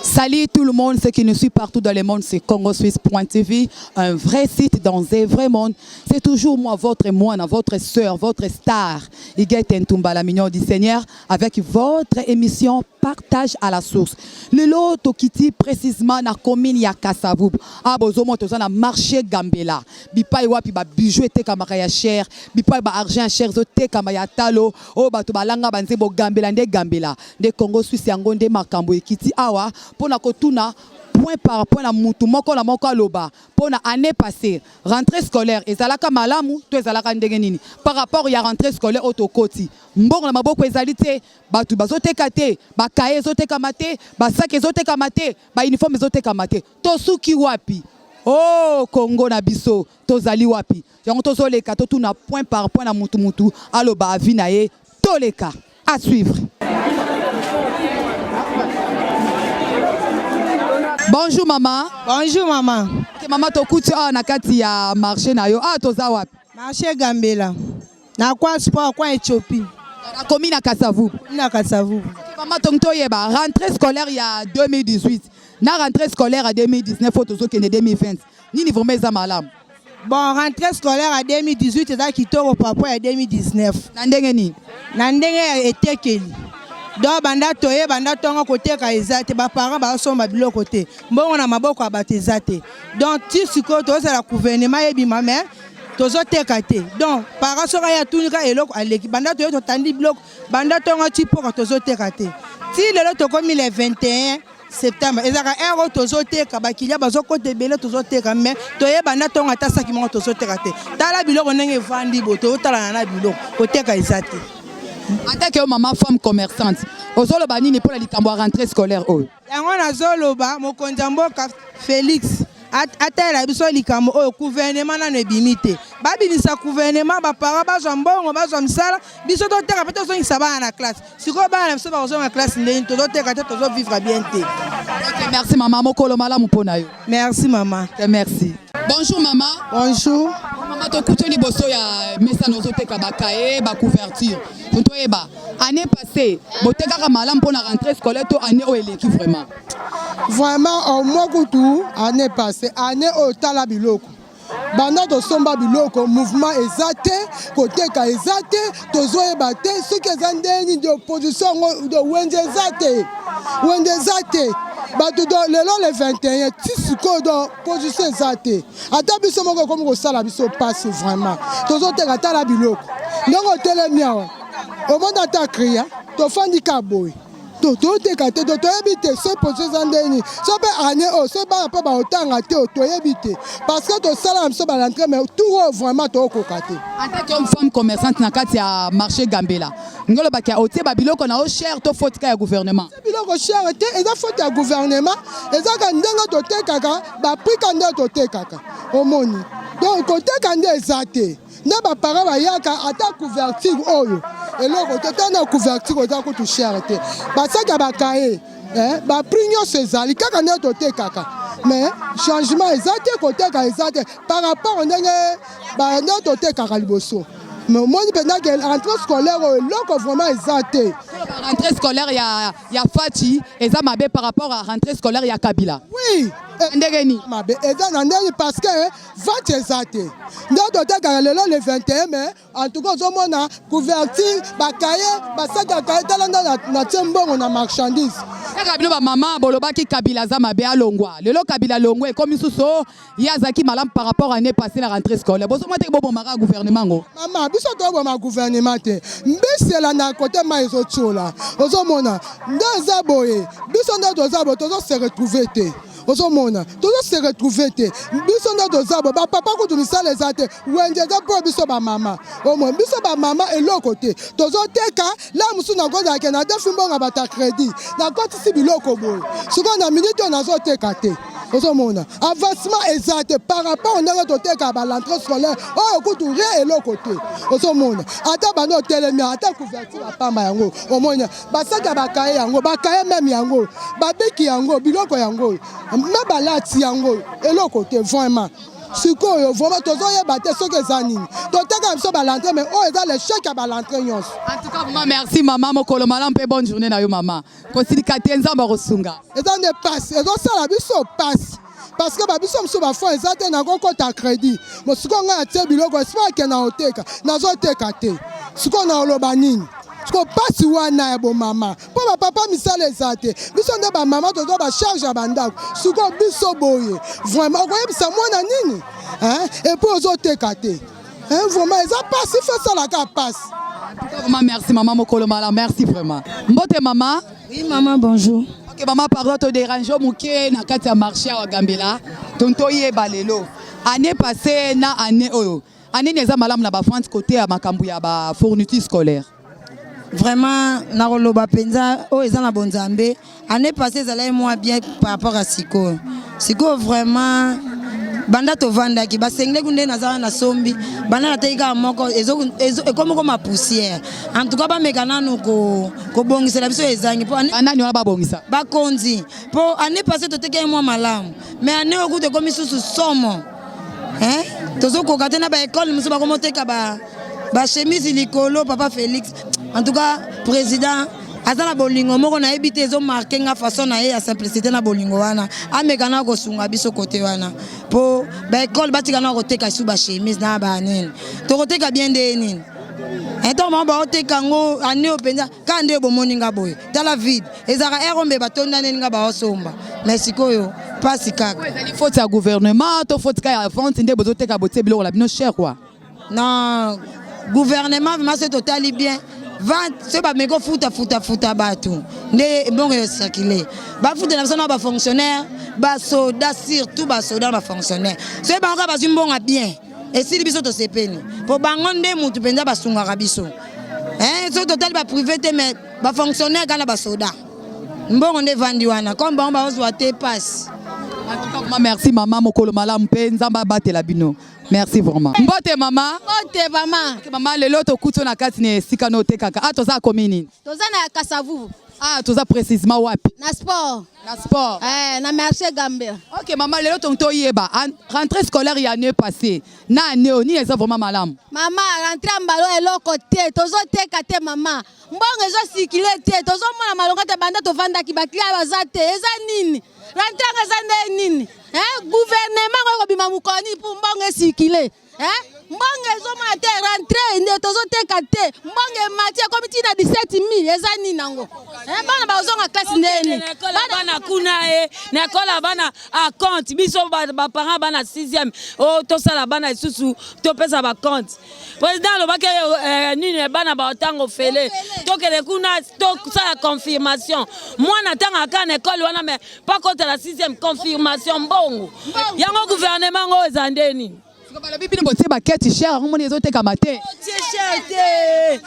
Salut tout le monde, ceux qui nous suivent partout dans le monde, c'est CongoSuisse.tv, un vrai site dans un vrai monde. C'est toujours moi, votre moine, votre soeur, votre star, Iguette Ntumba, la mignon du Seigneur, avec votre émission Partage à la source. Lelo tokiti précisément na commune ya Kasavubu. Ah bozomo toza na marché Gambela. Bipai wapi ba bijoux etekamaka ya cher, bipai ba argent ya cher ezotekama ya talo, oyo bato balanga ba nzembo Gambela nde Gambela. Nde Congo Suisse yango nde makambo ekiti awa pona kotuna point par point na mutu moko na moko aloba pona année passée rentrée scolaire ezalaka malamu to ezalaka ndenge nini par rapport ya rentrée scolaire oyo tokoti mbongo na maboko ezali te bato bazoteka te ba cahier ezotekama te ba sac ezotekama te ba uniforme ezotekama te tosuki wapi oh Congo na biso tozali wapi yango tozoleka totuna point par point na mutu mutu aloba avis na ye toleka à suivre. Bonjour maman. Bonjour maman. Okay, maman tokuti awa na kati ya marché na yo. Ah toza wapi? Marché Gambela. Na kwa sport kwa Ethiopie. Na commune ya Kasavubu. Na Kasavubu. Okay, maman tongi toyeba rentrée scolaire ya 2018 na rentrée scolaire ya 2019 oyo tozokende 2020 nini vraiment eza malamu? Bon, rentrée scolaire ya 2018 eza kitoko par rapport ya 2019. Na ndenge nini? Na ndenge ya etekeli. Donc banda toye banda tongo koteka eza te, ba parents bazosomba biloko te, mbongo na maboko ya bato eza te. Donc ti sikoyo tozozela gouvernement ebima mais tozoteka te. Donc parent soki aye atuni kaka eloko aleki, banda toye totandi biloko banda tongo ti poka tozoteka te. Ti lelo tokomi le 21 septembre ezalaka heure oyo tozoteka, bakilia bazokota ebele tozoteka, mais toyeba nda ntongo ata saki moko tozoteka te. Tala biloko ndenge evandi boye, tozotalana na biloko, koteka eza te. En tant que mama femme commerçante, ozoloba nini mpo na likambo ya rentrée scolaire oyo? Yango nazoloba mokonzi ya mboka Felix atalela biso likambo oyo, gouvernement nano ebimi te, babimisa gouvernement, ba parents bazwa mbongo, bazwa misala, biso toteka mpe tozongisa bana na classe. Sikoyo bana na biso bakozonga classe ndenge nini? Tozoteka te, tozo vivre bien te. Ok, merci mama, mokolo malamu mpo na yo. Merci mama. Ok, merci. Bonjour mama. Bonjour. Mama, tokuti liboso ya mesa nozoteka ba cahier, ba couverture. Toyeba, année passée, botekaka malamu mpo na rentrée scolaire to année oyo eleki vraiment? Vraiment, au moins kutu année passée, année oyo tala biloko. Banda tosomba biloko mouvement eza te, koteka eza te, tozoyeba te soki eza ndenge nini de opposition yango de wenze eza te, wenze eza te. Bato do lelo le 21 ti sikoyo do position eza te, ata biso moko ekomi kosala biso pasi vraiment. Tozoteka tala biloko ndenge otelemi awa omoni ata cria tofandi ka boye to toteka te to toyebi te soki position eza ndenge nini, so mpe année oyo soki bana mpe bakotanga te oyo toyebi te parce que tosala na biso ba rentrée mais tour oyo vraiment tokokoka te. En tant que femme commerçante na kati ya marché Gambela, ngolobaki otie ba biloko na yo cher to faute ka ya gouvernement? Biloko cher te, eza faute ya gouvernement, eza ka ndenge totekaka ba prix ka ndenge totekaka omoni, donc koteka nde eza te. Nde ba parents bayaka ata couverture oyo eloko te, tala na couverture oza kutu cher te, basaki ya ba cahier eh, ba prix nyonso ezali kaka ndenge totekaka, mais changement eza te, koteka eza te par rapport ndenge ba ndenge totekaka liboso. Mais omoni mpenza ke rentrée scolaire oyo eloko vraiment eza te. Rentrée scolaire ya ya Fatshi eza mabe par rapport à rentrée scolaire ya Kabila. Oui. Ndenge nini? Mabe eza na ndenge parce que vente eza te. Nde totekaka lelo le 21 mais en tout cas ozomona couverture, ba cahier, ba sac ya cahier, tala nde natie mbongo na marchandise. Kaka bino ba mama bolobaki Kabila aza mabe alongwa. Lelo Kabila alongwa ekomi susu oh, ye azalaki malamu par rapport année passée na rentrée scolaire. Bozomona te bobomaka gouvernement ngo. Mama, biso toboma gouvernement te. Mbisi elanda kote mai ezotiola. Ozomona nde eza boye. Biso nde toza boye tozo se retrouver te. Ozomona tozo se retrouver te. Biso nde toza boye ba papa kutu misala eza te. Wenze eza mpo biso ba mama. Omona biso ba mama eloko te. Tozoteka la mosusu nakozala ke nadefi mbongo ya bato ya credit. Nakotisi biloko boye. Sikoyo na minute oyo nazoteka te. Ozomona avancement eza te par rapport ndenge totekaka ba rentrée scolaire oyo kutu rien eloko te. Ozomona ata banda otelemi ata couverture ya pamba yango omoni basaki ya bakaye yango bakaye meme yango babiki yango biloko yango me balati yango eloko te vraiment. Sikoyo vraiment tozoyeba te soki eza nini. Toteka biso ba rentrée mais oyo eza l'échec ya ba rentrée nyonso. En tout cas, vraiment merci maman mokolo malamu mpe bonne journée na yo mama. Kosilika te, Nzambe akosunga. Eza nde pasi, ezosala biso pasi. Parce que babiso mosusu bafond eza te, nakokota crédit. Mo sikoyo ngai atie biloko, espoir ake na oteka, nazoteka te. Sikoyo na oloba nini? Sikoyo pasi wana ya bomama, mpo bapapa misala eza te, biso nde bamama tozwa bacharge ya bandako. Sikoyo biso boye vraiment okoyebisa mwana nini? Hein? Et puis ozoteka te. Hein, vraiment eza pasi, faut esalaka pasi. Vraiment merci maman mokolo malamu, merci vraiment. Mbote mama. Oui maman, bonjour. Ok maman, pardon to déranger moke na kati ya marché ya Gambela. Tonto yeba lelo. Année passée na année oyo. Année nini eza malamu na ba vente côté ya makambo ya ba fourniture scolaire? Vraiment nakoloba mpenza oyo eza na bonzambe, année passée ezalaki mwa bien par rapport à sikoyo. Sikoyo vraiment banda tovandaki basengeleki nde naza wana nasombi, banda nateki kaka moko ekomi koma poussière. En tout cas bameka nanu kobongisela biso ezangi mpo Banani wana babongisa? Bakonzi, mpo année passée totekaki mwa malamu, mais année oyo kutu ekomi susu somo. Hein? Tozokoka te na ba école mosusu bakomoteka ba ba chemise likolo. Papa Félix, en tout cas président aza na bolingo moko nayebi te, ezomarquer nga façon na ye ya simplicité na bolingo wana. Ameka na kosunga biso kote wana mpo baekole batika na koteka su bachemise na banini, tokoteka bien nde nini ntango bango baoteka yango. Ane oyo mpenza kaka nde bomoni nga boye, tala vide, ezalaka ere ombe batonda neni nga baosomba, mais sikoyo mpasi kaka. Ezali faute ya gouvernement to faute kaka ya vente nde bozoteka, botie biloko na bino cher quoi? Non, gouvernement vraiment, soki totali bien vente, soki bameki kofuta futa futa bato nde mbongo ecircule. Bafutela biso na bafonctionnaire, basoda, surtout basoda na bafonctionnaire. Soki bango kaka bazwi mbongo bien, esili, biso tosepeli, mpo bango nde mutu mpenza basungaka biso. Soki totali baprivé te, mais bafonctionnaire kaka na basoda, mbongo nde evandi wana, comme bango bazozwa te, pasi. En tout cas, vraiment merci mama, mokolo malamu mpe Nzambe abatela bino. Merci vraiment. Mbote mama. Mbote mama. Ok, mama, lelo tokuti na kati na esika no otekaka. Ah, toza komi nini? Toza na Kasavubu. Ah, toza précisément wapi? Na sport. Na sport. Eh, na marché Gambela. Ok mama, lelo tongo toyeba rentrée scolaire ya année passée na année oyo, nini eza vraiment malamu? Mama, rentrée ya mbalo eloko te, tozoteka te mama. Mbongo ezocirculer te, tozomona malonga te banda tovandaki, baclient baza te, eza nini? Rentrée yango eza nde nini? Eh, gouvernement ngo ekobima mokolo nini mpo mbongo ecirculer? Eh? Mbongo ezomona te, rentrée nde tozoteka te, mbongo emati ekomi ntina 17 000, eza nini yango? Eh, bana bazonga classe ndeni? Bana kuna ye na ekole ya bana acompte, biso baparent bana 6e oyo tosala bana lisusu topesa bacompte. Président alobaki nini? Bana baotanga ofele, tokende kuna tosala confirmation. Mwana atangaka kaka na ekole wana, mais mpo kota na 6e, confirmation, mbongo yango. Gouvernement ngo eza nde nini? Siko balobi bino botie baketi cher, yango moni ezotekama te. Tie cher te,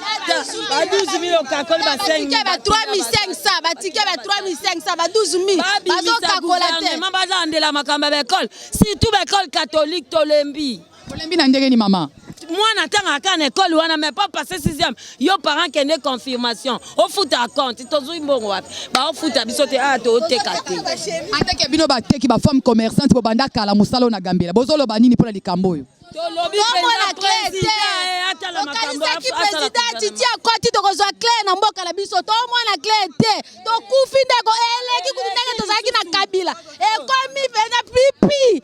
ba 12 000 okakoli ba 5. Batike ba 3500, batike ba 3500, ba 12 000, bazokakola te. Gouvernement bazalandela makambo ya baekole, surtout baekole catholique, tolembi. Olembi na ndenge ni mama? Mwana atangaka kaka na ekole wana, mais pas passer sixième, yo parent kende confirmation, ofuta compte. Tozwi mbongo wapi? Baofuta biso te, awa tooteka te. Ateke bino bateki, bafemme commerçante, bobanda kala mosala oyo na Gambela, bozoloba nini mpona likambo oyo? Tolobi Tomona clair te. Atala makambo. Okanisaki président Titi akoti, tokozwa clair na mboka na biso. Tomona clair te, tokufi ndeko, eleki kutu ndenge tozalaki na Kabila, ekomi mpenza pipi.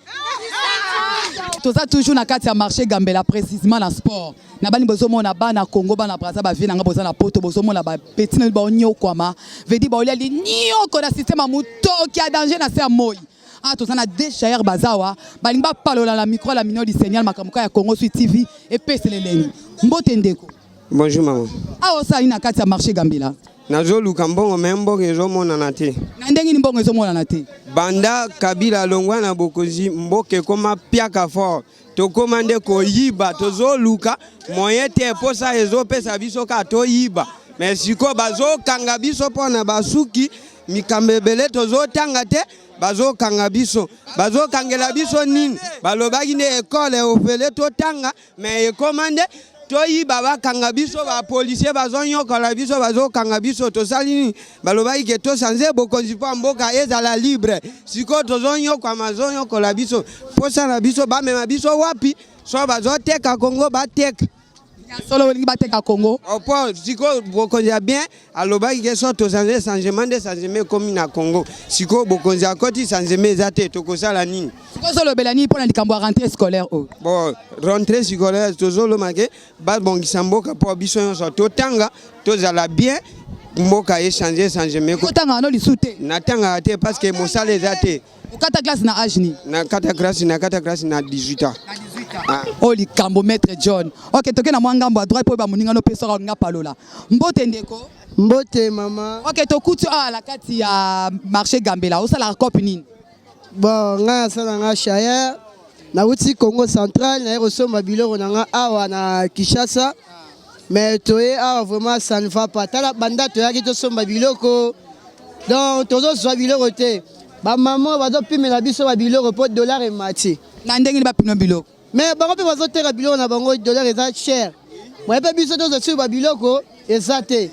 Toza toujours na kati ya marché Gambela, précisément na sport. Na bani bozomona bana Congo, bana Braza, bavie nanga boza na poto, bozomona bapeti na baonyokwama, vedi baolia linyoko na système ya motoki ya danger na se ya moi. Ah, toza na déchailleur bazawa, balingi bapalola na micro la mino du Seigneur, makambo ya Congo Suisse TV epesela elengi. Mbote ndeko. Bonjour maman. Awa osali na kati ya marché Gambela? Nazoluka mbongo, mais mbongo ezomonana te. Na ndenge nini mbongo ezomonana te? Banda Kabila alongwa na bokonzi, mboka ekoma piaka fort. Tokóma nde koyiba, tozoluka moyen te, posa ezopesa biso kaka toyiba. Mais sikoyo bazokanga biso mpo na basuki mikambo ebele tozotanga te. Bazokanga biso, bazokangela biso nini? Balobaki nde ekole ofele totanga, mais ekóma nde Toyiba bakanga biso, ba policiers bazonyokola biso, bazokanga biso, tosali nini? Balobaki ke tosanze bokonzi mpo mboka ezala libre. Sikoyo tozonyokwama, bazonyokola biso, posa na biso bamema biso wapi? So bazoteka Congo, bateka. Solo olingi bateka Congo? Opo sikoyo bokonzi ya bien alobaki ke so tosanze changement nde changement ekomi na Congo. Sikoyo bokonzi akoti, changement eza te, tokosala nini? Sikoyo ozolobela nini mpona likambo ya rentrée scolaire oyo? Bon, rentrée scolaire tozoloma ke babongisa mboka mpo biso nyonso totanga, tozala bien, mboka echange changement. Otangaka no lisu te? Natangaka te parce que mosala eza te. Okata classe na age nini? Na kata classe na 18 ans. Ah. Oyo likambo maître John. Ok, toke na mwa ngambo ya droite mpo oyeba moninga no mpe soka olinga palola. Mbote ndeko. Mbote mama. Ok, tokuti awa na kati ya marché Gambela, osalaka cope nini? Bon, ngai nasala nga chayer, nauti Congo Central, naye kosomba biloko na nga awa na Kinshasa. Mais toye awa, vraiment ça ne va pas. Tala, banda toyaki tosomba biloko, donc tozozwa biloko te. Bamama bazopimela biso babiloko mpo dollar emati. Na ndenge nini bapima biloko? Mais bango mpe bazoteka biloko na bango, dollar eza cher. Moye mpe biso tozosomba babiloko eza te.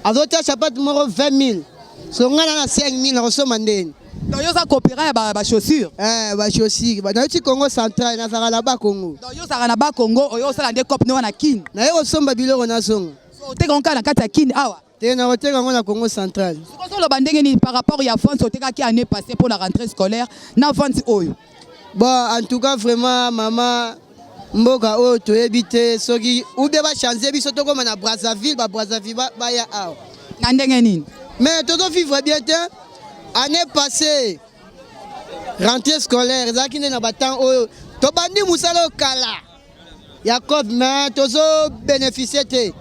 Azotia chapate moko 20 000, so ngai na na 5 000 nakosomba ndeni? Donc yo oza coopérant ya bachaussure? Eh, bachaussure. Nauti Congo Central, nazalaka na Bakongo. Donc yo ozalaka na Bakongo, oyo osala nde cope nde wana Kine? Naye kosomba biloko, nazonga. So oteka ngo kaka na kati ya Kine awa? Te, nakoteka yango na Congo Central. Soki ozoloba ndenge nini par rapport ya vente otekaki année passée mpo na rentrée scolaire na vente oyo? Bon, en tout cas vraiment mama, mboka oyo toyebi te soki ube bachange biso, tokóma na Brazzaville, baBrazzaville baya awa. Na ndenge nini? Mais tozovivre bien te. Année passée, rentrée scolaire ezalaki nde na batemps oyo tobandi mosala oyo kala ya cope, mais tozobénéficie te.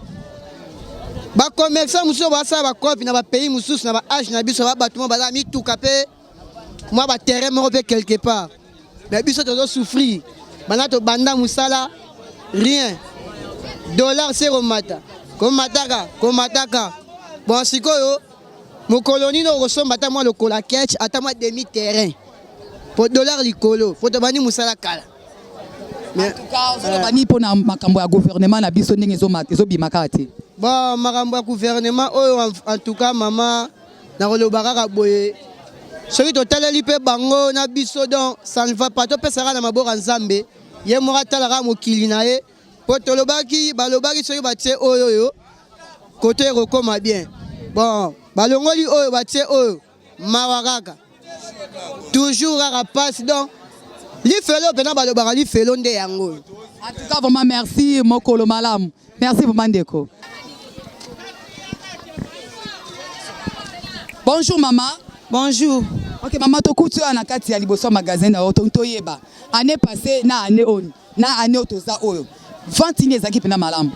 Bacommerçant mosusu basala bacope na bapays mosusu na baage na biso, babato mo baza mituka mpe mwa baterrain moko mpe quelque part, mais biso tozosouffrir. Banda tobanda mosala, rien. Dollar se komata, komataka, komataka. Bon, sikoyo mokolo nini okosomba ata mwa lokola ketch, ata mwa demi terrain, po dollar likolo, po tobandi mosala kala? En tout cas, ozoloba nini mpona makambo ya gouvernement na biso, ndenge ezobima kaka te? Bon, makambo ya gouvernement oyo, en tout cas mama, nakoloba kaka boye: soki totaleli mpe bango na biso, donc ça ne va pas. Topesaka na maboko ya Nzambe, ye moko atalaka mokili na ye, mpo tolobaki, balobaki soki batie oyo oyo kote ekokóma bien. Bon, balongoli oyo, batie oyo, mawa kaka, toujours kaka pasi. Donc lifelo mpena, balobaka lifelo nde yango oyo. En tout cas vraiment merci, mokolo malamu. Merci vraiment ndeko. Bonjour mama. Bonjour. Ok mama, tokuti oyo na kati ya liboso ya magasin na yo. Toyeba année passée na année oyo, na année oyo toza oyo, vente nini ezalaki mpena malamu?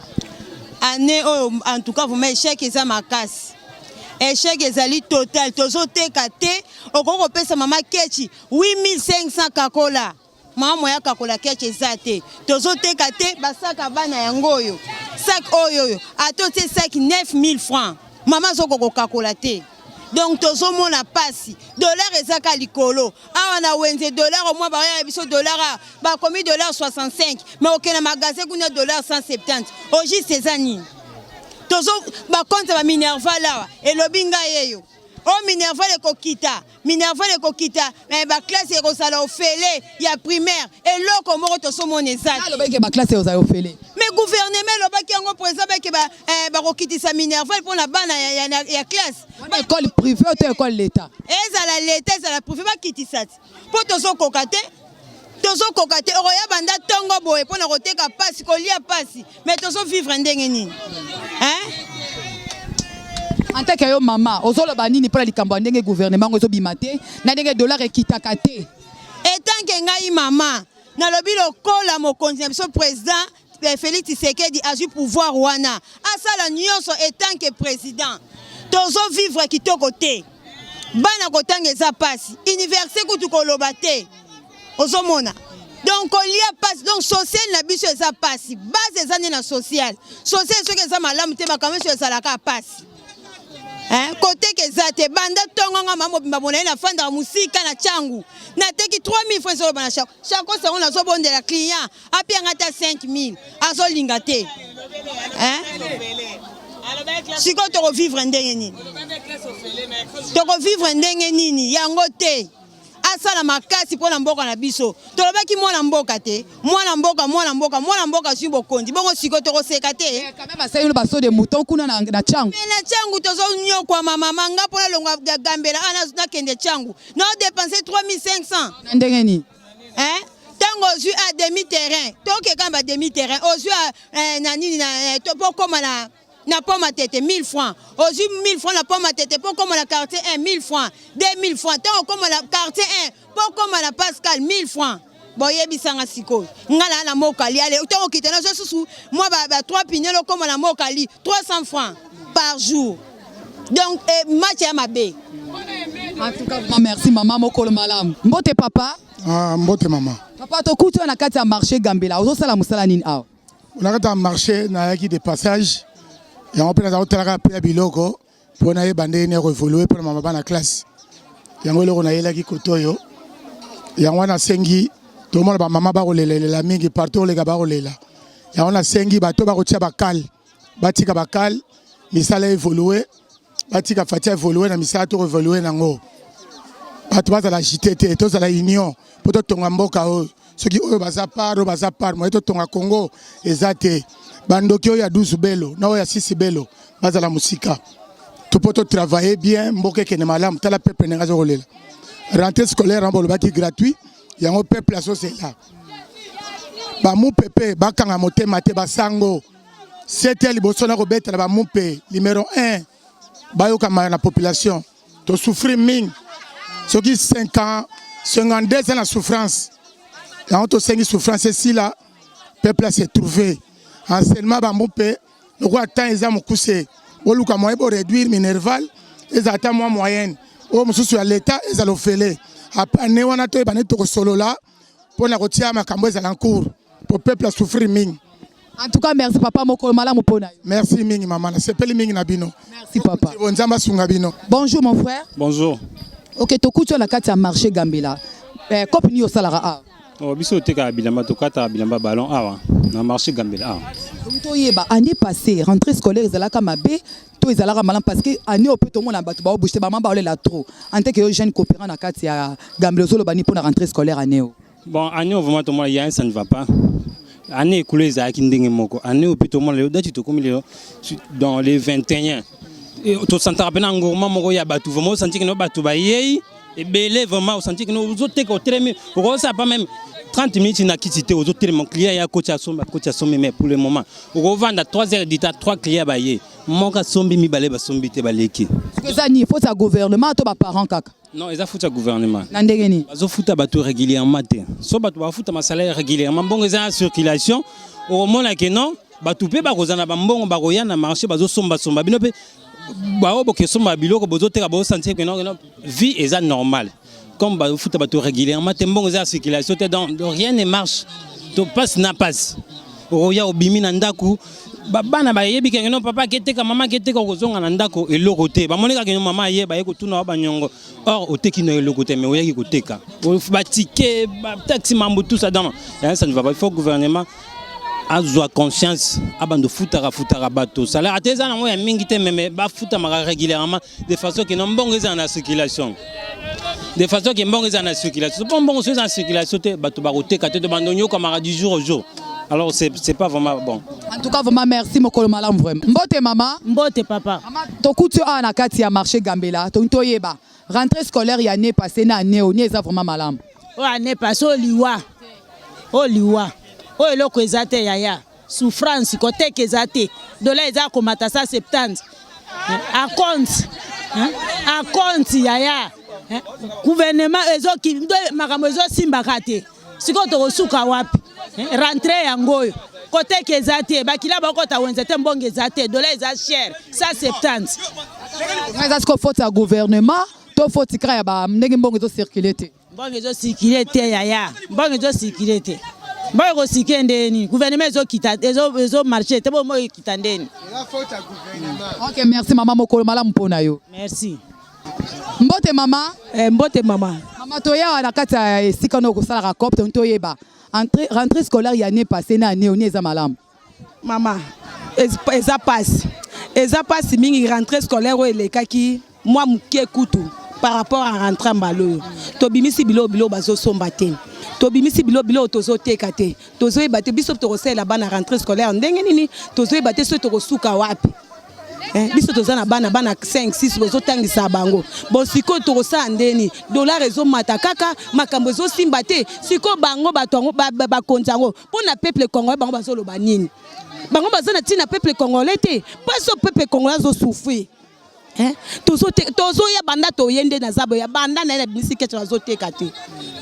Année oyo, en tout cas vraiment échec eza makasi, échec ezali total. Tozoteka te. Okoki kopesa mama kechi 8500, kakola mama moya kakola kechi eza te. Tozoteka te. Basaka bana yango oyo, sac oyo oyo, ata otie sac 9000 francs, mama azokoka kokakola te. Donc tozomona pasi, dollar ezaka likolo. Awa na wenze, dollar omwa baoyaka biso dollar awa bakomi dollar 65, mais okende na magasin kuna, dollar 170. Au juste eza nini? Tozo bacompte ya baminerval awa, elobi ngai eyo o minerval ekokita, minerval ekokita, mais baclasse ekozala ofele ya primaire. Eloko moko tosomona eza te. Alobaki ke baclasse ezala ofele? Mais gouvernement elobaki yango, président beke bakokitisa minerval mpona bana ya classe. Wana école privée to école l'état? Ezala leta, ezala privé, bakitisa ti mpo tozokoka te, tozokoka te. Okoya banda ntongo boye mpona koteka pasi, kolia pasi, mais tozovivre ndenge nini, hein? En tant que yo mama, ozoloba nini mpona likambo ya ndenge gouvernement ngo ezobima te, na ndenge dollar ekitaka te? Etanke ngai mama, nalobi lokola mokonzi na biso président Félix Tshisekedi azwi pouvoir wana, asala nyonso. Etanke président, tozovivre kitoko te. Bana kotanga eza pasi, université kutu koloba te. Ozomona donc kolia pasi, donc social na biso eza pasi. Base eza nde na social. Social soki eza malamu te, makambo nyonso ezalaka pasi. Koteka eza te. Banda ntongo nga mama mobimba bona ye, nafandaka mosika na Ntiangu, nateki 3000 francs. Ezoloba na chaque sango, nazobondela client apianga ata 5000, azolinga te. Hein? Sikoyo tokovivre ndenge nini? Tokovivre ndenge nini? Yango te. Asala makasi mpo na mboka na biso. Tolobaki mwana mboka te. Mwana mboka, mwana mboka, mwana mboka azwi bokonzi. Bongo sikoyo tokoseka te. Eh, quand même asali no baso de mouton kuna na, na Tshangu. Mais na Tshangu tozonyokwama mama nga mpo nalongwa Gambela ana nakende Tshangu. Na dépenser 3500. Na ndenge nini? Hein? Tango ozwi a demi terrain, toke kamba demi terrain, ozwi a eh, na nini na eh, to po koma na na pont matete 1000 francs, ozwi 1000 francs na pont matete po koma na quartier 1 1000 francs, 2000 francs, tango koma na quartier 1 po koma na Pascal 1000 francs. Boyebisanga sikoyo nga na na mokali ale ntango okita nazwa susu mwa ba, ba 3 pinel okoma na mokali 300 francs par jour donc eh, match ya mabe. En tout cas, vraiment merci maman mokolo malamu. Mbote papa. Ah, mbote mama. Papa tokuti yo na kati ya marché Gambela. Ozosala mosala nini awa? Na kati ya marché nayaki de passage yango mpe naza kotalaka mpe ya biloko mpo nayeba ndenge nini ekoevolue mpo na mama bana classe yango eloko nayelaki kote oyo yango wana nasengi tomona bamama bakolelalela mingi partout oleka bakolela yango nasengi bato bakotia bakale batika bakale misala evolue batika Fatshi evolue na misala to evolue nango bato bazala agite te tozala union mpo totonga mboka oyo soki oyo baza par oyo baza par moye totonga Congo eza te bandoki oyo ya 12 belo na oyo ya 6 belo bazala mosika to mpo totravaille bien mboka ekende malamu tala peuple ndenge aza kolela rentrée scolaire yango bolobaki gratuit yango peuple azozela bamupepe bakanga motema te basango sete liboso na kobetela bamupe numero 1 bayokama na population tosouffrir mingi soki 5 ans 52 ans na souffrance yango tosengi souffrance esila peuple ase trouve enseignement bamupe lokola temps eza mokuse boluka moyen bo réduire minerval ezala ata mwa moyenne oyo mosusu ya leta ezala ofele apane wana toyeba nde tokosolola mpo na kotia makambo ezala en cours po peuple asouffrir mingi. En tout cas, merci papa mokolo malamu pona yo. Merci mingi mama, nasepeli mingi na bino. Merci papa. Nzambe asunga bino. Bonjour mon frère. Bonjour. Ok, tokuti na kati ya marché Gambela. Eh, kopi nini osalaka awa? Oh, biso totekaka bilamba, tokataka bilamba ballon awa na marché Gambela awa. Donc toyeba année passée rentrée scolaire ezalaka mabe to ezalaka malamu parce que année oyo mpe tomona bato baobouge te bamama baolela trop en tant que yo jeune coopérant na kati ya Gambela ozoloba nini mpo na rentrée scolaire année oyo? Bon, année oyo vraiment tomona ya ça ne va pas. Année ekolo ezalaki ndenge moko. Année oyo mpe tomona lelo dati tokomi lelo dans les 21 tosantaka mpe na ngorma moko ya bato vraiment osanti kino bato bayei ebele vraiment osanti kino ozoteka otelemi okosala pas même 30 minutes na kiti te ozotelema client ya koti asombi akoti asombi mais pour le moment okovanda 3 heures du temps 3 clients baye moko asombi mibale basombi te baleki. Eza nini faute ya gouvernement to ba parents kaka? Non, eza faute ya gouvernement. Na ndenge nini? Bazofuta bato régulièrement te. So bato bafuta masalaire régulièrement, mbongo eza na circulation, okomona ke non, bato mpe bakozala na bambongo bakoya na marché bazosombasomba bino mpe baoyo bokesomba biloko bozoteka bozosentir ke non, vie eza normale. Comme bazofuta bato régulièrement te, mbongo eza na circulation te, donc rien ne marche. To passe na passe. Okoya obimi na ndako bana bayebi kenge no papa aketeka mama aketeka okozonga na ndako eloko te bamoni kaka mama aye baye kotuna wa banyongo or oteki no eloko te mais oyaki koteka batike bataxi mambo tout ça donc ça ne va pas. Il faut gouvernement azwa conscience abanda futaka futaka bato salaire ata eza nango ya mingi te meme bafutamaka régulièrement de façon ke no mbongo ezala na circulation de façon ke mbongo ezala na circulation mpo mbongo so eza na circulation te bato bakoteka te to bando nyokamaka du jour au jour. Alors c'est pas vraiment bon. En tout cas vraiment merci mokolo malamu vraiment. Mbote mama. Mbote papa. Mama tokuti awa na kati ya marché Gambela to toyeba rentrée scolaire ya année passée na année oyo eza vraiment malamu. Oyo année passée oyo liwa. Oyo liwa. Oyo eloko eza te yaya. Souffrance koteka eza te. Dollar eza komata 170. A compte. A compte yaya. Gouvernement ezo makambo ezo simbaka te. Sikoyo tokosuka wapi? Rentrée yango oyo koteka eza te, bakila bakota wenze te, mbongo eza te, dollar eza cher 170. Eza sikoyo faute ya gouvernement to faute kaka ya ba ndenge mbongo ezo circuler te? Mbongo ezo circuler te yaya, mbongo ezo circuler te. Mbongo ekosirkule ndenge nini? Gouvernement ezokita ezo marcher te, bongo ekita ndenge nini? Ok, merci mama, mokolo malamu mpo na yo. Merci. Mbote mama. Eh, mbote mama. Mama toya na kati ya esika no kosalaka cop to toyeba. Entrée rentrée scolaire ya année passée na année oni eza malamu. Mama, Eza pasi, eza pasi mingi. Rentrée scolaire oyo elekaki mwa moke kutu par rapport à rentrée ya mbala oyo. Tobimisi biloko, biloko bazosomba te. Tobimisi biloko, biloko tozoteka te. Tozoyeba te biso tokosalela bana rentrée scolaire ndenge nini. Tozoyeba te soki tokosuka wapi. Biso toza na bana, bana 5 6, bozotangisa bango. Bon, sikoyo tokosala ndeni? Dollar ezomata kaka, makambo ezosimba te. Sikoyo bango bato yango, bakonzi yango, mpo na peuple congolais, bango bazoloba nini? Bango baza na ntina peuple congolais te. Mpo so peuple congolais azosouffrir. Tozoya banda toye nde naza boya, banda na ye na bimisi kete, nazoteka te.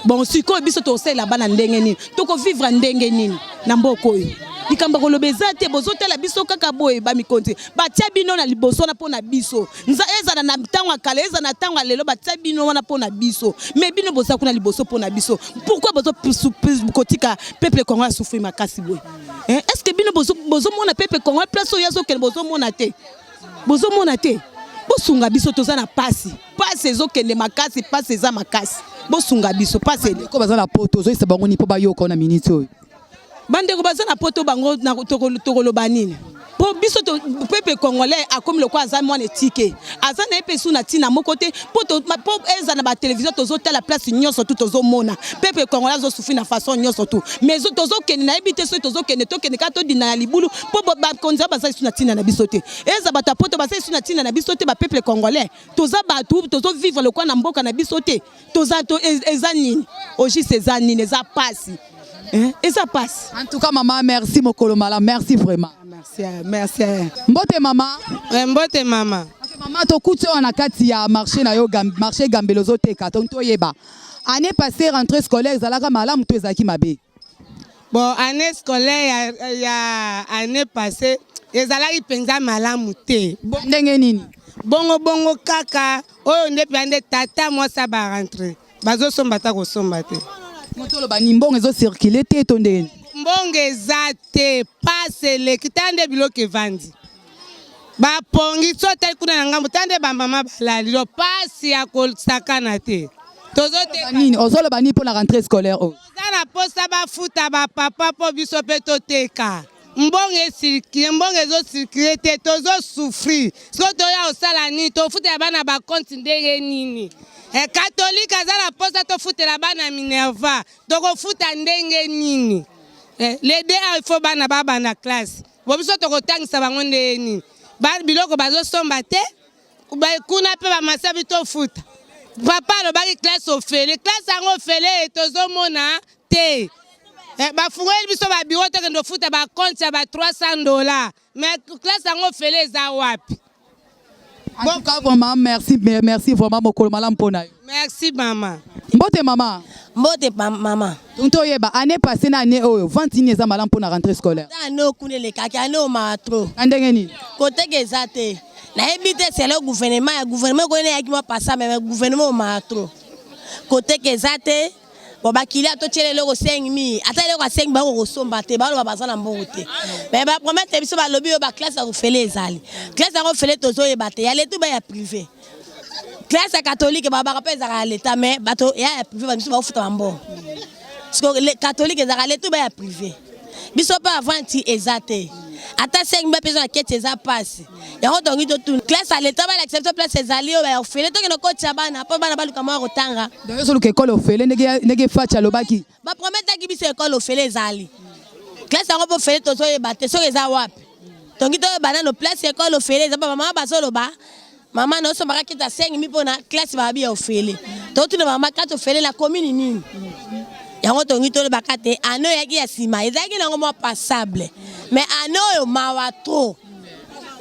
Bon, sikoyo biso tokosalela bana ndenge nini? Tokovivre ndenge nini na mboka oyo? Likambo ya koloba eza te. Bozotala biso kaka boye. Bamikonzi batia bino na liboso wana mpo na biso. Ezala na ntango ya kala, ezala na ntango ya lelo, batia bino wana mpo na biso. Mais bino boza kuna liboso mpo na biso, pourquoi bozo kotika peuple congolais asouffrir makasi boye? Est ce que bino bozomona peuple congolais place oyo azokende? Bozomona te, bozomona te. Bosunga biso, toza na pasi, pasi ezokende makasi, pasi eza makasi. Bosunga biso, pasi. Ko baza na poto, ozoyisa bango nini mpo bayoka na minute oyo? Bandeko baza na poto, bango tokoloba nini? Mpo biso peuple congolais akomi lokola aza mwana etike, aza na ye mpe su na ntina moko te. Mpo eza na batelevizio, tozotala place nyonso tu, tozomona peuple congolais azosouffrir na façon nyonso tu. Mais tozokende, nayebi te soki tozokende, tokende kaka todinda na libulu. Mpo bakonzi oyo baza lisu na ntina na biso te. Eza bato ya poto, baza lisu na ntina na biso te. Bapeuple congolais toza bato tozovivre lokola na mboka na biso te. Toza to, eza nini au juste? Eza nini? Eza pasi, eza pasi. En tout cas mama, merci, mokolo malamu, merci vraiment. Merci, merci. Mbote mama. Mbote mama. Mama, tokuti oyo na kati ya marché na yo, marché Gambelo, ozoteka. To toyeba, année passée rentrée scolaire ezalaka malamu to ezalaki mabe? Bon, année scolaire ya année passée ezalaki mpenza malamu te. Ndenge nini? Bongo bongo kaka oyo nde mpenza nde tata mwasi ya barentrée bazosomba ata kosomba te. Moto oloba ni mbongo ezocircule te to ndenge nini? Mbongo eza te, pasi eleki. Tala nde biloko evandi, bapongi so otali kuna na ngambo, tala nde bamama balali. Do pasi ya kosakana te, tozoteka. Nini ozoloba nini mpo na rentrée scolaire oyo? Toza na posa bafuta bapapa mpo biso mpe toteka. Mbongo ecircule, mbongo ezocircule te, tozosouffrir. Soki toya kosala nini? Tofutela bana bacompte ndenge nini? Katolike aza na posa tofutela bana minerval, tokofuta ndenge nini? Le deux il faut bana babanda classe. Bo biso tokotangisa bango ndenge nini? Biloko bazosomba te kuna mpe bamasabi tofuta. Papa alobaki classe ofele, classe yango ofele tozomona te. Bafungoli biso babiro, tokende ofuta bacompte ya ba 300 $, mais classe yango ofele eza wapi? En tout cas vraiment merci, merci vraiment, mokolo malamu mpo na yo. Merci mama. Mbote mama. Mbote mama. Donc toyeba, année passée na année oyo, vente nini eza malamu mpo na rentrée scolaire? Année oyo kuna elekaki, année oyo maa trop. Na ndenge nini? Koteka eza te. Nayebi te selo gouvernement ya gouvernement koyena eyaki mwa pasa, mais gouvernement oyo maa trop, koteka eza te. Bon, bakilia totiela eloko 5000, ata eloko ya 5 bango kosomba te, baloba baza na mbongo te. Mais bapromettre biso, balobi oyo baclasse ya kofele ezali. Classe yango ofele tozoyeba te, ya leta ba ya privé. Classe ya catholique babaka mpe ezalaka ya leta, mais bato ya privé bamisu baofuta bambongo. Catholique ezalaka leta ba ya privé. Biso mpe avanti eza te, ata 5 mpe eza na keti, eza pasi. Yango tongi totuna classe ya leta, balakisa biso place ezali oyo ya ofele, tokende kotia bana mpo bana baluka mwa kotanga. Donc ozoluka ekole ofele ndenge Fatshi alobaki? Baprometaki biso ekole ofele ezali. Classe yango mpo ofele tozoyeba te soki eza wapi. Tongi toyeba nano place ekole ofele eza. Bamama bazoloba, mama na osombaka kiti ya 5 mille mpona classe babi ya ofele. Totuna mama, kati ofele na commune nini? Yango tongi tolobaka te. Année oyo eyaki ya nsima ezalaki nango mwa passable, mais année oyo mawa trop.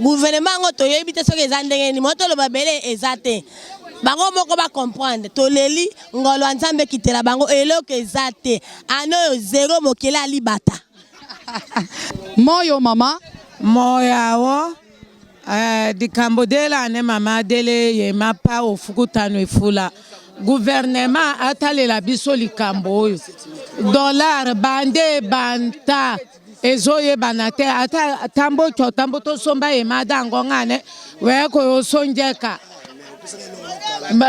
Gouvernement yango toyebi te soki eza ndenge nini. Mo toloba bele eza te, bango moko bacomprendre. Toleli ngolo ya Nzambe ekitela bango. Eloko eza te, année oyo zéro, mokili alibata. Moyo mama. Moyawo likambo delane mama dele yema pa ofukutano efula. Gouvernement atalela biso likambo oyo. Dollar bande banta ezoyebana te, ata tambo tyo tambo tosomba yema dango ngane weko yosonjeka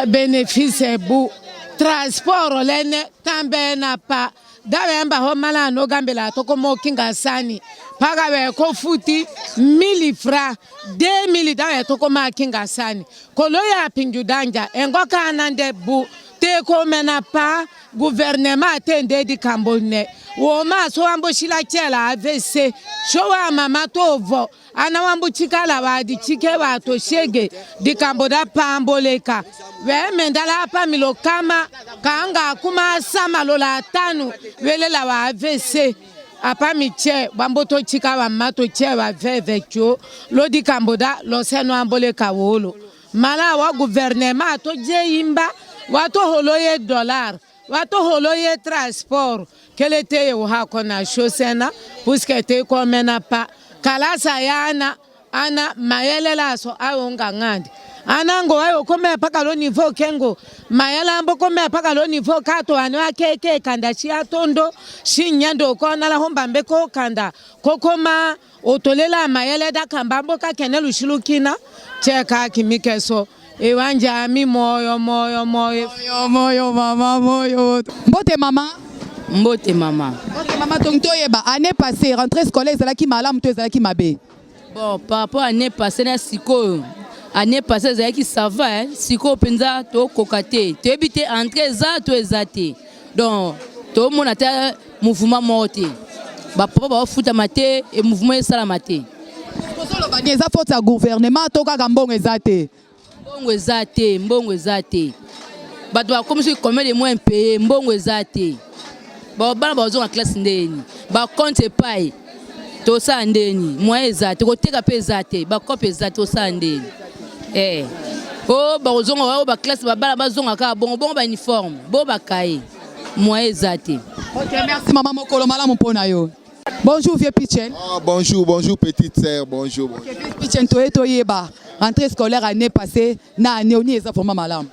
bénéfice bu transport lene tambe na pa dabemba ho mala no gambela toko mokinga sani. Paka we ko futi 1000 francs 2000 da we to ko ma kinga sani. Kolo ya pinju danja engo kana nde bu te ko mena pa gouvernement te nde di kambone. Wo ma so ambo shila chela AVC. Sho wa mama to vo ana wambu chikala wa di chike wa to shege di kambo da pamboleka. We mendala pa milo kama kanga kuma sama lola tanu welela wa AVC. Apa mi tse bambo to chika wa ma to tse wa veve tso lo di kambo da lo seno amboleka wolo. Mala wa gouvernement to je imba wa to holo ye dollar wa to holo ye transport kele te ye ha kona shosena puisque te ko mena pa kalasa yana ana mayelela so ayo ngangandi anango ayo kome paka lo niveau kengo mayela ambo kome paka lo niveau kato anu akeke kanda chi atondo shinyando ko nala homba ko kanda kokoma otolela mayele da kamba mbo ka kene lushilukina cheka kimikeso ewanja mi moyo moyo moyo moyo moyo mama moyo. Mbote mama. Mbote mama. Mbote mama donc toyeba année passée rentrée scolaire ezalaki malamu to ezalaki mabe? Bon, par rapport à année passée na sikoyo année passée ezalaki ça va hein? Sikoyo mpenza tokoka te, toyebi te entrée eza to eza te, donc tomona te mouvement moko te, bapapa baofutama te e mouvement esalama te. Kozoloba ni eza faute ya gouvernement to kaka mbongo eza te? Mbongo eza te, mbongo eza te, bato bakomi soki combien de mois impayé, mbongo eza te, bana bazonga classe ndeni, bacompte epai tosala ndeni, moyen eza te, koteka mpe eza te, bakope eza te, tosala ndeni eh. O bakozonga oyo baklasse babana bazonga kaka bongo bongo, bauniforme bo bakaye, moyen eza te. Ok, merci mama, mokolo malamu mpona yo. Bonjour vieux Pichen. Ah, bonjour, bonjour petite sœur, bonjour. Bonjour. Okay, vieux Pichen, toye toyeba rentrée scolaire année passée na année oni eza vraiment malamu?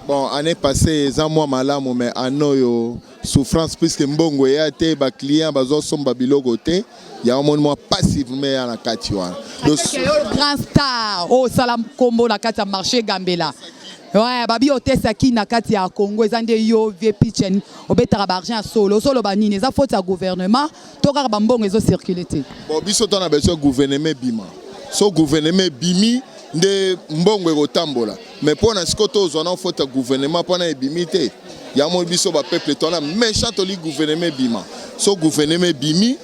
Bon, année passée eza mwa malamu, mais année oyo souffrance puisque mbongo eya te, baclient bazosomba biloko te, yango moni mwa passivement eya na kati wana. Grand star oyo osala nkombo na kati ya marché Gambela. Ouais, babi otesaki na kati ya Congo eza nde yo vieux Pichen obetaka ba argent ya solo. Ozoloba nini, eza faute ya gouvernement to kaka bambongo ezocircule te? Bon, biso to na besoin gouvernement ebima. So gouvernement ebimi nde mbongo ekotambola, mais mpo na sikoyo tozwa na faute ya gouvernement mpona ebimi te. Yango biso bapeuple towana méchant, toli gouvernement ebima. So gouvernement ebimi,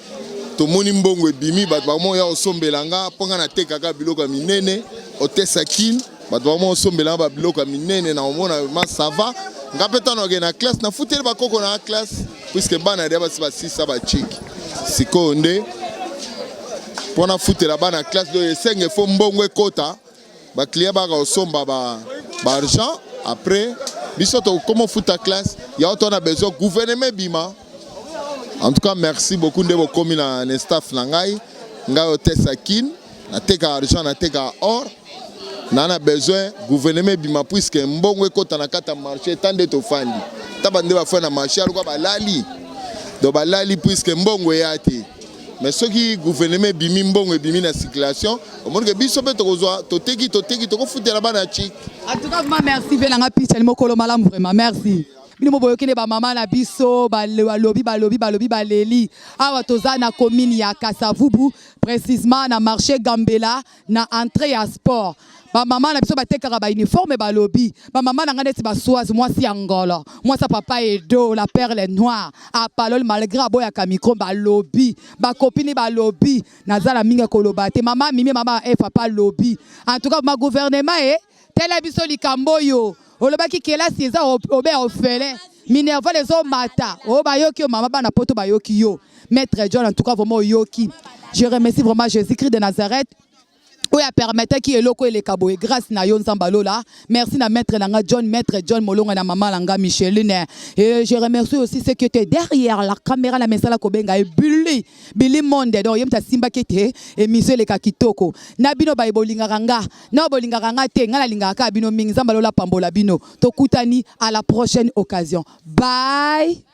tomoni mbongo ebimi, bato bamoya kosombela nga mpo nga natekaka biloko ya minene otesa kine, bato bamo osombela nga babiloko ya minene na omona ma ça va. Nga mpe ntango nakende na classe nafuteli bakoko na classe puisque bana deya basi basisa bachiki, sikoyo nde mpo nafutela bana classe do esenge fo mbongo ekota, baclient baka kosomba baargent, après biso tokoma ofuta classe. Yango to na besoin gouvernement ebima. En tout cas merci beaucoup nde bokomi na staff na ngai. Ngai otesa kine, nateka argent, nateka or, na besoin gouvernement ebima puisque mbongo ekota na kati ya marché. Ta nde tofandi, ta bande bafai na marché aluka balali, donc balali puisque mbongo eya te. Mais soki gouvernement ebimi, mbongo ebimi na circulation, omoni ke biso mpe tokozwa, toteki toteki, tokofutela bana ya chik. En tout cas vraiment merci ve nanga Pichen, mokolo malamu, vraiment merci. Bino mo boyoki nde bamama na biso balobi balobi balobi baleli. Awa toza na commune ya Kasavubu, précisement na marché Gambela na entrée ya sport. Bamama na biso batekaka bauniforme balobi. Bamama na ngai neti baswazi, mwasi ya ngolo, mwasi ya papa Edo la perle noire apaloli malgré aboyaka micro, balobi bakopini balobi naza na mingi ya koloba te. Mama Mimi, mama e papa lobi. En tout cas ma gouvernement e tela biso likambo oyo olobaki kelasi eza obe ya ofele, minerval ezomata oyo bayoki yo mama, bana poto bayoki yo maître John. En tout cas vraiment oyoki, je remercie vraiment Jésus-Christ de Nazareth oyo apermettaki eloko eleka boye, grâce na yo Nzambe alola. Merci na maître na nga John, maître John Molonga, na mama na nga Micheline, et je remercie aussi ceux qui étaient derrière la caméra na mesala kobenga e Billy Billy Monde. Donc ye moto asimbaki ete émission eleka kitoko. Na bino baye bolingaka nga na bolingaka nga te, nga nalingaka kaka bino mingi. Nzambe alola pambola bino. Tokutani à la prochaine occasion, bye.